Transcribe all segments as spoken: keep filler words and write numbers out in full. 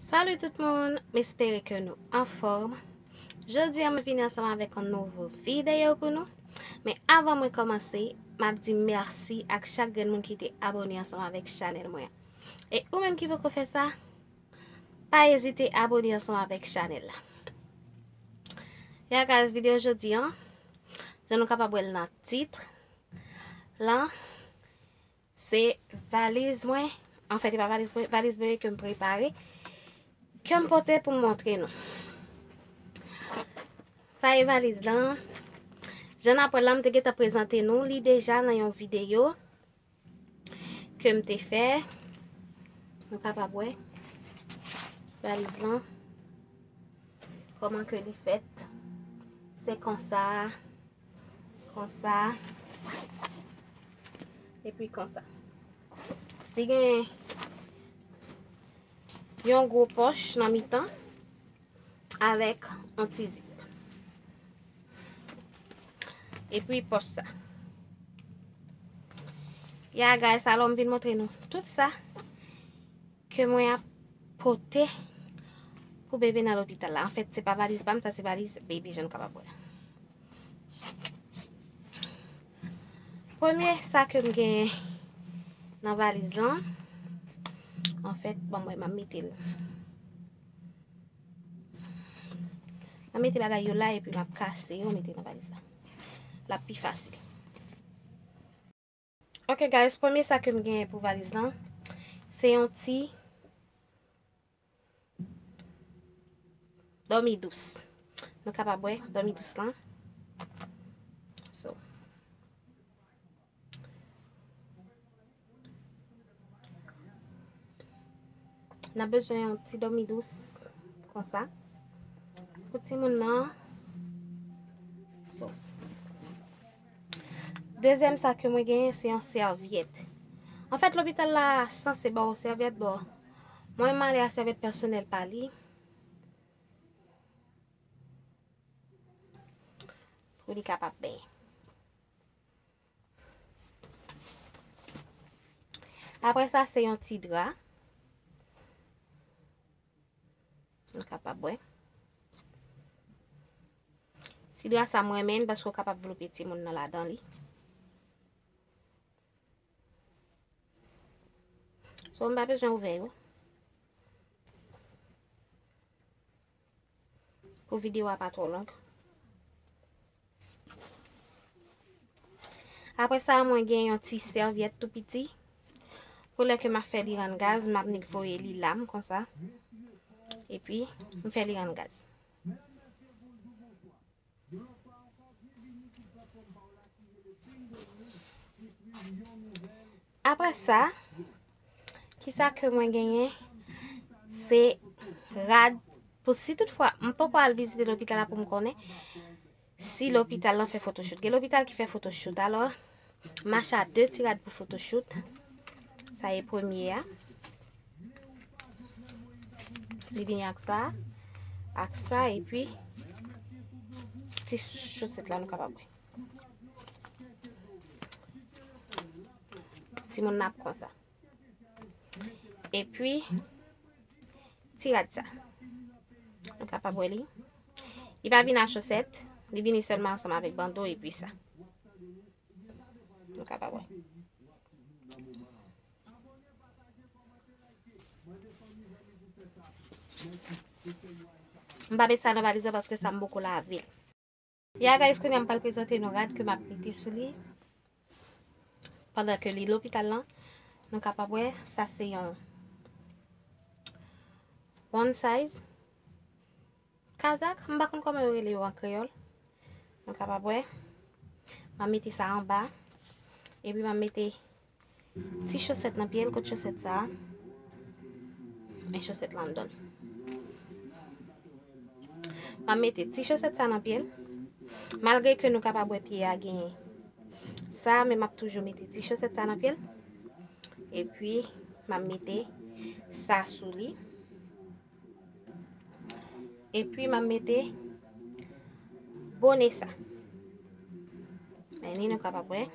Salut tout moun, m espere ke nou anfòm. Jodi a mwen vini ansanm avèk yon nouvo videyo pou nou. Men avan mwen kòmanse, m ap di mèsi ak chak grenn moun ki te abòne ansanm avèk chanèl mwen an. E ou menm ki poko fè sa, pa ezite abòne ansanm avèk chanèl la. Ya guys, videyo jodi an, jan nou kapab wè l nan tit lan, se valiz mwen. Anfèt, e pa valiz mwen, valiz bebe ke m prepare, ke m pote pou m montre nou. Sa e valiz lan. Jan n ap wè l lan, m te gentan prezante nou li deja nan yon videyo ke m te fè. Nou kapab wè valiz lan, kòman ke li fèt. Se konsa, konsa, epi konsa. Li gen yon gwo pòch nan mitan avèk yon ti zip. Epi pòch sa. Ya guys, alò m vin montre nou tout sa ke mwen ap pote pou bebe nan lopital la. Anfèt, se pa valiz pa m, sa se valiz bebe, jan nou kapab wè. Premye sa ke m gen nan valiz lan, anfèt, ban m wè, m ap mete l. M ap mete bagay yo la epi m ap kase yo, mete nan valiz la. L ap pi fasil. Ok guys, premye sa ke m genyen pou valiz lan, se yon ti dòmi dous. Nou kapab wè dòmi dous lan. So, n ap bezwen yon ti dòmi dous konsa pou timoun nan. So, dezyèm sa ke mwen genyen, se yon sèvyèt. Anfèt, lopital la sanse ba w sèvyèt, bon, mwen m ale a sèvyèt pèsonèl pa li pou li kapab benyen. Apre sa, se yon ti dra. Nou kapab wè. Ti dra sa m renmen l paske w kapab vlope timoun nan ladan li. So, m pa bezwen ouvè yo. Pou videyo a pa twò long. Apre sa, mwen gen yon ti sèvyèt tou piti. Pou lè ke m ap fè li rann gaz, m ap nik voye li la m konsa. Epi, m fè li rann gaz. Apre sa, kisa ke mwen genyen? Se rad pou si toutfwa m poko al vizite lopital la pou m konnen si lopital lan fè photoshoot. Gen lopital ki fè photoshoot. Alò, m achte de ti rad pou photoshoot. Sa e premye a. Li vini ak sa, ak sa, epi ti chosèt la nou kapab wè. Timoun nan ap konsa. Epi, ti rad sa. Nou kapab wè li. Li pa vin ak chosèt, li vini sèlman ansanm avèk bando epi sa. Nou kapab wè. M pa met sa nan valiz la paske sa m poko lave l. Ya guys, kounye a m pral prezante nou rad ke m ap mete sou li pandan ke li lopital lan. Nou kapab wè, sa se yon one size kazak. M pa konn kòman yo rele yo an kreyòl. Nou kapab wè. M ap mete sa anba. Epi m ap mete ti chosèt nan pye l, kot chosèt sa a? Men chosèt London. M ap mete ti chosèt sa nan pye l. Malgre ke nou kapab wè pye a genyen sa, men m ap toujou mete ti chosèt sa nan pye l. Epi, m ap mete sa sou li. Epi, m ap mete bone sa. Men ni nou kapab wè.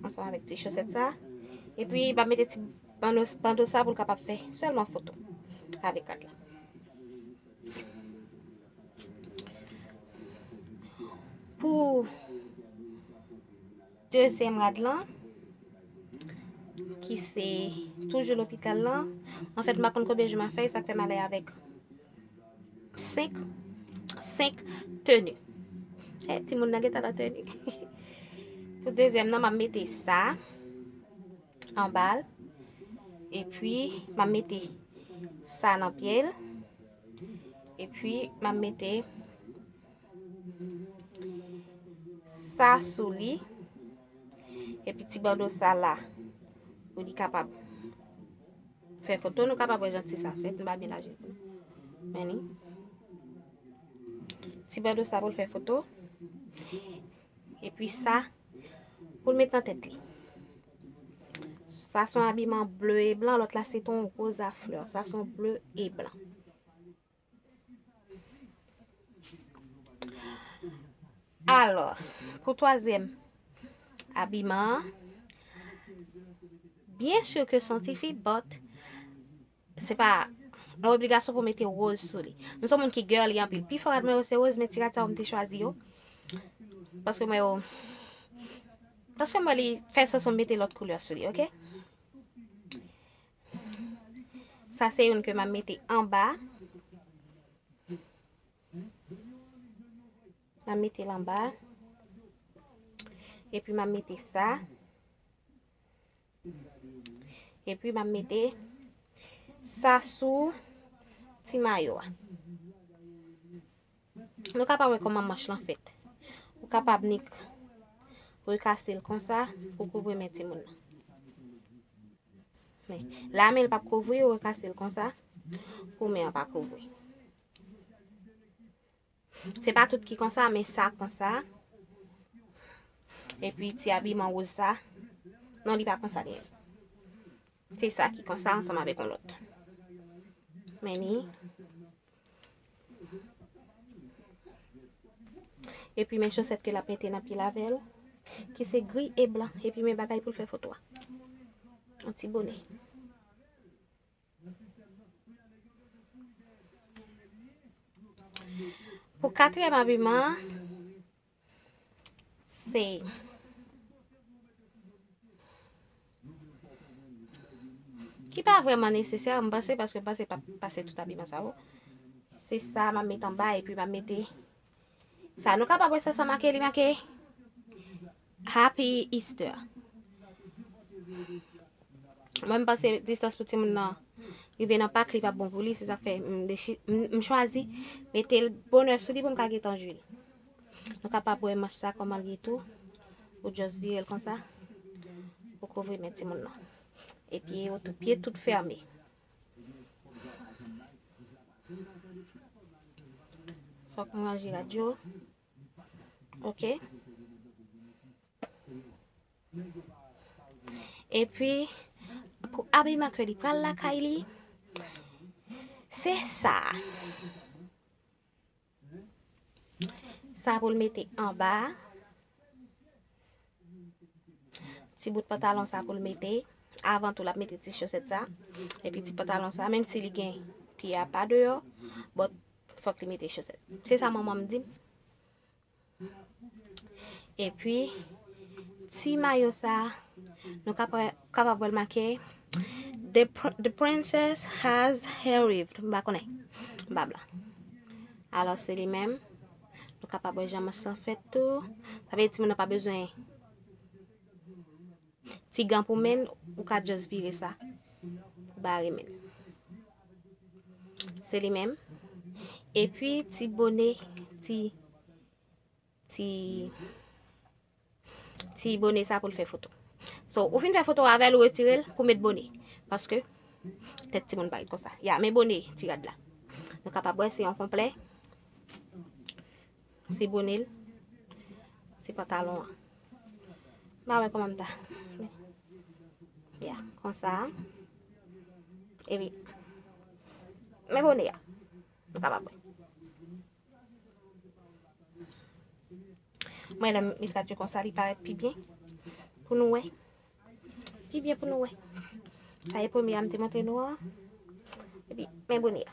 Ansanm avèk ti chosèt sa. Epi, m ap mete ti bando, bando sa pou l kapab fè sèlman foto. Avèk rad la. Pou dezyèm rad lan, ki se toujou lopital lan, anfèt, m pa konn konbyen jou m ap fè, sa k fè m ale avèk senk, senk teni. Eh, timoun nan gentan nan teni. Pou dezyèm nan, m ap mete sa anba l. Epi, m ap mete sa nan pye l. Epi, m ap mete sa sou li. Epi, ti bando sa la, pou li kapab fè foto. Nou kapab wè jan ti sa fèt, m pa byen laje pou nou. Men li. Ti bando sa pou l fè foto. Epi sa, pou l met nan tèt li. Sa se yon abiman ble e blan, lòt la se te yon woz a flè. Sa se yon ble e blan. Alò, pou twazyèm abiman an, byen si ke se yon tifi, but se pa yon obligasyon pou mete woz sou li. M se yon moun ki girly anpil. Pifò rad mwen yo se woz, men ti rad sa yo m te chwazi yo. Paske mwen yo, paske mwen li fè sans pou m mete lòt koulè sou li, oke? Sa se youn ke m ap mete anba. M ap mete l anba. Epi m ap mete sa. Epi m ap mete sa sou ti mayo a. Nou kapab wè kòman manch lan fèt. Ou kapab nik rekase l konsa pou kouvri men timoun nan. Men, la men l p ap kouvri, ou rekase l konsa pou men an pa kouvri. Se pa tout ki konsa, men sa konsa. Epi ti abiman woz sa. Non, li pa konsa li ye. Se sa ki konsa ansanm avèk yon lòt. Men li. Epi men chosèt ke l ap mete nan pye l avè l, ki se gri e blan. Epi men bagay pou l fè foto a. Yon ti bonè. Pou katriyèm abiman an, se ki pa vrèman nesesè, m panse, paske m panse pa pase tout abiman sa yo. Se sa m ap mete anba, epi m ap mete sa. Nou kapab wè sa, sa make, li make Happy Easter. Mwen, m panse distans pou timoun nan rive nan Pak, li p ap bon pou li. Se sa k fè m dechi-, m, m chwazi mete l bonè sou li pou m ka gentan jwi l. Nou kapab wè manch sa kòman l ye tou. Ou just vire l konsa. Ou kouvri men timoun nan. E pye yo tou, pye tout fèmen. Fòk nou ranje rad yo. Oke. Epi, pou abiman ke li pral lakay li, se sa. Sa pou l mete anba. Ti bout pantalon sa pou l mete. Avan tou, l ap mete ti chosèt sa. Epi ti pantalon sa, menm si li gen pye a pa deyò, but fòk li mete chosèt. Se sa manman m di m. Epi, ti mayo sa, nou kapab, kapab wè l make, "The pr-, the princess has arrived." M pa konnen. M pa blan. Alò, se li menm. Nou kapab wè jan manch lan fèt tou. Sa vle di timoun nan pa bezwen ti gan pou men l, ou ka just vire sa. Bare men l. Se li menm. Epi, ti bonè, ti ti, ti bonè sa pou l fè foto. So, ou fin fè foto avè l, ou retire l pou met bonè. Paske tèt timoun parèt konsa. Ya, men bonè ti rad la. Nou kapab wè se yon konplè. Se bonè l. Se pantalon an. M pa wè kòman m ta. Ya, konsa. Epi, men bonè a. Nou kapab wè. Mwen, lè m met rad yo konsa, li parèt pi byen pou nou wè. Pi byen pou nou wè. Sa e premye a m te montre nou an. Men bonè a.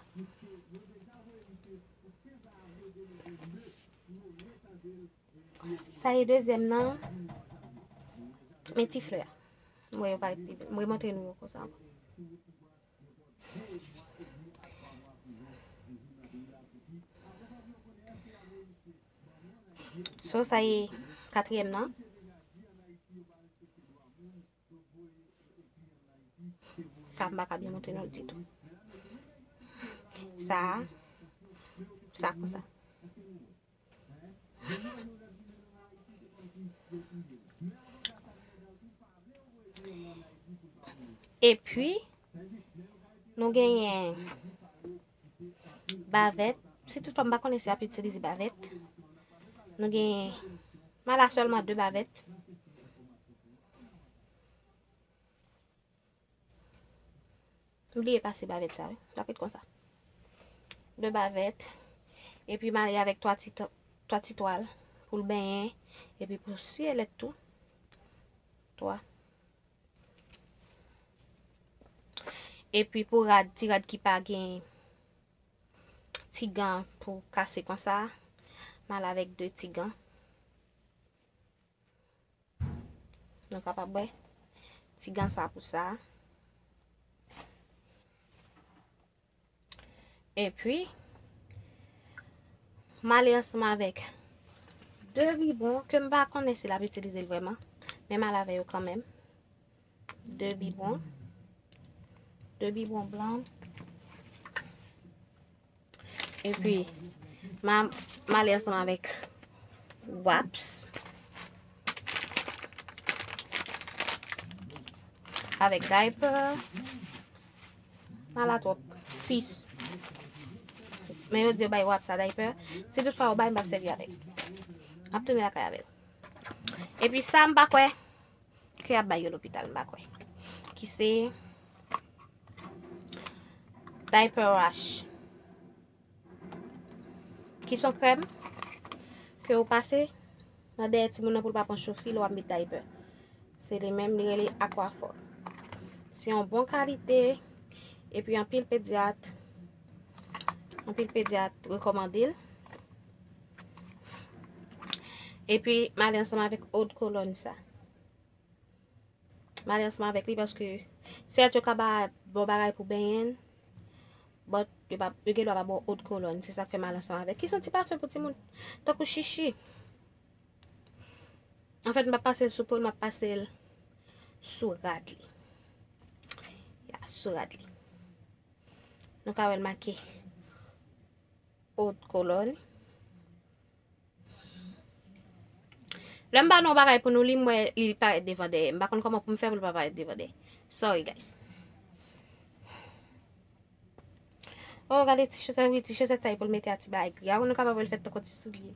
Sa e dezyèm nan. Men ti flè a. Mwen yo pa, mwen montre nou yo konsa ankò. So, sa e katriyèm nan. Sa m pa ka byen montre nou l ditou. Sa, sa konsa. Epi, nou genyen bavèt. Si toutfwa m pa konnen si y ap itilize bavèt, nou genyen, m ala sèlman de bavèt. M bliye pase bavèt sa, wi. L ap ret konsa. De bavèt. Epi m ale avèk twa ti, twa ti twal pou l benyen. Epi pou siye lèt tou. Twa. Epi pou rad, ti rad ki pa gen ti gan pou kase konsa, m al avèk de ti gan. Nou kapab wè ti gan sa pou sa. Epi, m ale ansanm avèk de bibwon ke m pa konnen si l ap itilize l vrèman, men m al avè yo kanmenm. De bibwon. De bibwon blan. Epi, m a, m ale ansanm avèk wipes. Avèk diaper. M ala twòp. Sis. Men yo di yo bay wipes a diaper. Si toutfwa yo bay, m p ap sèvi avè l. M ap tounen lakay avè l. Epi sa, m pa kwè ke y ap bay yo lopital, m pa kwè. Ki se diaper rash. Ki se yon krèm ke ou pase nan dèyè timoun nan pou l pa pran chofi lè w ap met diaper. Se li menm, li rele Aquaphor. Se yon bon kalite, epi anpil pedyat, anpil pedyat rekòmande l. Epi, m ale ansanm avèk eau de cologne sa. M ale ansanm avèk li paske sèt yo ka ba bon bagay pou benyen, but yo pa, yo gen dwa pa ba w eau de cologne. Se sa k fè m ale ansanm avèk. Ki se yon ti pafen pou timoun, tankou chichi. Anfèt, m p ap pase l sou po l, m ap pase l sou rad li. Ya, sou rad li. Nou ka wè l make eau de cologne. Lè m ba nou yon bagay pou nou li, m wè li parèt devan dèyè. M pa konn kòman pou m fè pou l pa parèt devan dèyè. Sorry, guys. Oh, gade ti chosèt, wi, ti chosèt sa, e pou l mete a ti bagay gri a. Wi, nou kapab wè l fèt tankou ti soulye.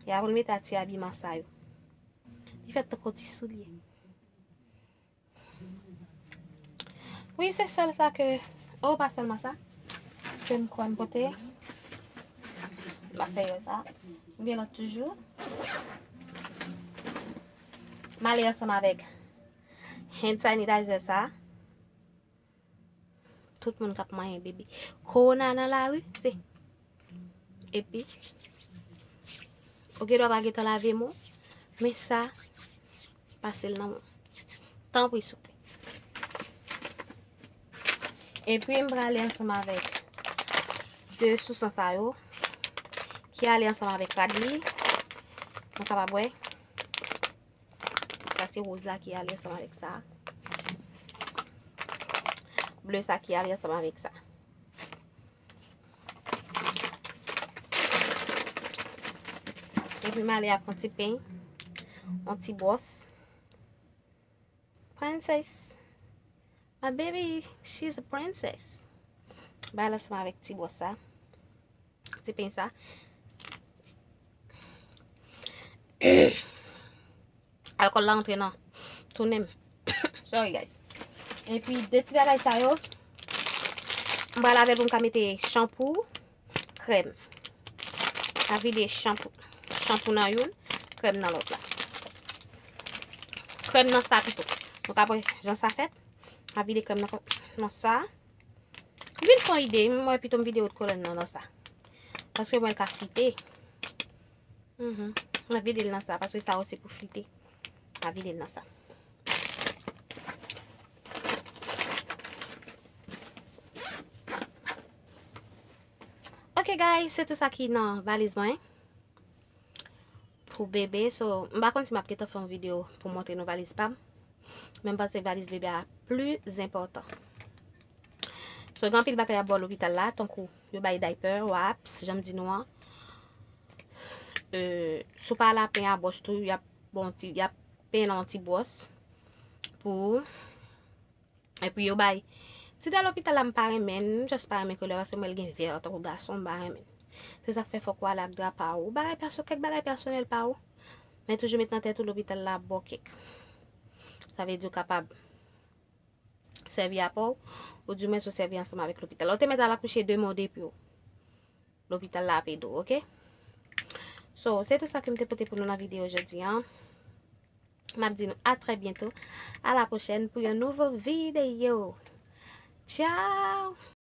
Ya, pou l mete a ti abiman sa yo. Li fèt tankou ti soulye. Wi, se sèl sa ke, oh, pa sèlman sa, ke m kwè m pote. M pa fè yo sa. M gen lòt toujou. M ale ansanm avèk hand sanitizer sa. Tout moun k ap manyen bebe. Kowona nan lari, se. Epi, ou gen dwa pa gentan lave men w, men sa, pase l nan men w. Tanpri, souple. Epi, m prale ansanm avèk de souson sa yo, ki ale ansanm avèk rad li. Nou kapab wè. Sa se woz la ki ale ansanm avèk sa. Ble sa ki ale ansanm avèk sa. Epi m ale ak yon ti peny, yon ti bwòs. Princess. My baby, she's a princess. Bay l ansanm avèk ti bwòs sa. Ti peny sa. Alkòl la antre nan tounen m. Sorry, guys. Epi, de ti bagay sa yo, m pral lave l pou m ka mete chanpou, krèm. M ap vide chanpou, chanpou nan youn, krèm nan lòt la. Krèm nan sa pito. Nou ka wè jan sa fèt. M ap vide krèm nan, nan sa. M vin fè yon ide, m wè pito m vide wòt kolòn nan nan sa. Paske mwen ka flite. Mhm. Mwen vide l nan sa, paske sa yo se pou flite. Mwen vide l nan sa. Ok guys, se tout sa ki nan valiz mwen pou bebe. So, m pa konn si m ap gentan fè yon videyo pou montre nou valiz pa m. Men m panse valiz bebe a pli enpòtan. So, gen anpil bagay y ap ba w lopital la, tankou yo bay diaper, wipes, jan m di nou an. Euh, si w pa al a pen a bwòs tou, y ap ba w yon ti, y ap pen nan yon ti bwòs pou Epi yo bay. Ti dra lopital la m pa renmen l, m just pa renmen koulè paske m wè l gen vè tankou gason, m pa renmen l. Se sa k fè fòk w ale ak dra pa ou. Bagay pèso-, kèk bagay pèsonèl pa ou. Men toujou met nan tèt ou lopital la ap ba w kèk. Sa vle di w kapab sèvi apa w, oudimwens ou sèvi ansanm avèk lopital la. Ou te mèt al akouche demen w depi w. Lopital la ap ede w, ok? So, se tout sa ke m te pote pou nou nan videyo jodi a. M ap di nou a trè byento, a la pwochèn pou yon nouvo videyo. Tchao!